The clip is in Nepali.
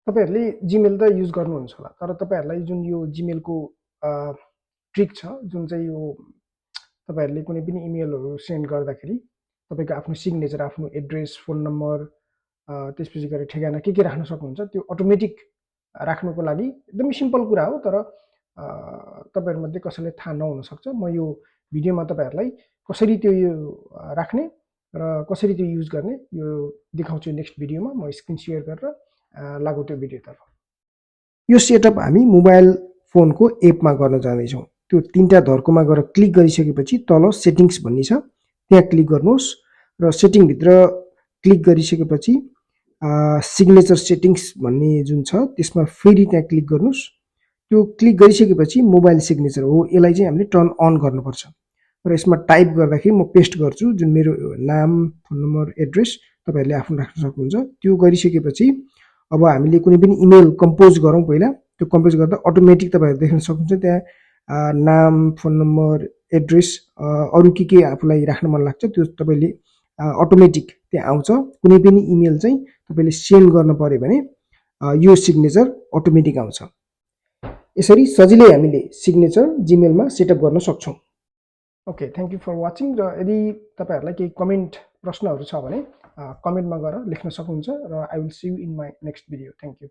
तपाईहरुले जीमेल त युज गर्नुहुन्छ होला, तर तपाईहरुलाई जुन यो जीमेलको ट्रिक छ, जुन चाहिँ यो तपाईहरुले कुनै पनि इमेलहरु सेन्ड गर्दाखेरि तपाईको आफ्नो सिग्नेचर, आफ्नो एड्रेस, फोन नम्बर, त्यसपछि गएर ठेगाना के राख्न सक्नुहुन्छ, त्यो अटोमेटिक राख्नुको लागि एकदमै सिम्पल कुरा हो, तर तपाईहरु मध्ये कसैलाई थाहा नहुन सक्छ। म यो भिडियोमा तपाईहरुलाई कसरी त्यो राख्ने र कसरी त्यो युज गर्ने यो देखाउँछु नेक्स्ट भिडियोमा। म स्क्रिन शेयर गरेर लागौ त्यो भिडियोतर्फ। यो सेटअप हामी मोबाइल फोनको एपमा गर्न जाँदैछौँ। त्यो तीनटा धर्कोमा गएर क्लिक गरिसकेपछि तल सेटिङ्स भन्ने छ, त्यहाँ क्लिक गर्नुहोस् र सेटिङ भित्र क्लिक गरिसकेपछि सिग्नेचर सेटिङ्स भन्ने जुन छ त्यसमा फेरि त्यहाँ क्लिक गर्नुहोस्। त्यो क्लिक गरिसकेपछि मोबाइल सिग्नेचर हो, यसलाई चाहिँ हामीले टर्न अन गर्नुपर्छ र यसमा टाइप गर्दाखेरि म पेस्ट गर्छु, जुन मेरो नाम, फोन नम्बर, एड्रेस तपाईहरुले आफ्नो राख्न सक्नुहुन्छ। त्यो गरिसकेपछि अब हामीले कुनै पनि इमेल कम्पोज गरौँ पहिला। त्यो कम्पोज गर्दा अटोमेटिक तपाईहरु देख्न सक्नुहुन्छ त्यहाँ नाम, फोन नम्बर, एड्रेस, अरु के आफुलाई राख्न मन लाग्छ त्यो तपाईले अटोमेटिक त्यहाँ आउँछ। कुनै पनि इमेल चाहिँ तपाईले सेन्ड गर्न पर्यो भने यो सिग्नेचर अटोमेटिक आउँछ। यसरी सजिलै हामीले सिग्नेचर जीमेलमा सेटअप गर्न सक्छौं। Okay, thank you for watching. र यदि तपाईहरुलाई केही कमेन्ट प्रश्नहरु छ भने कमेन्टमा गएर लेख्न सक्नुहुन्छ र I will see you in my next video. Thank you.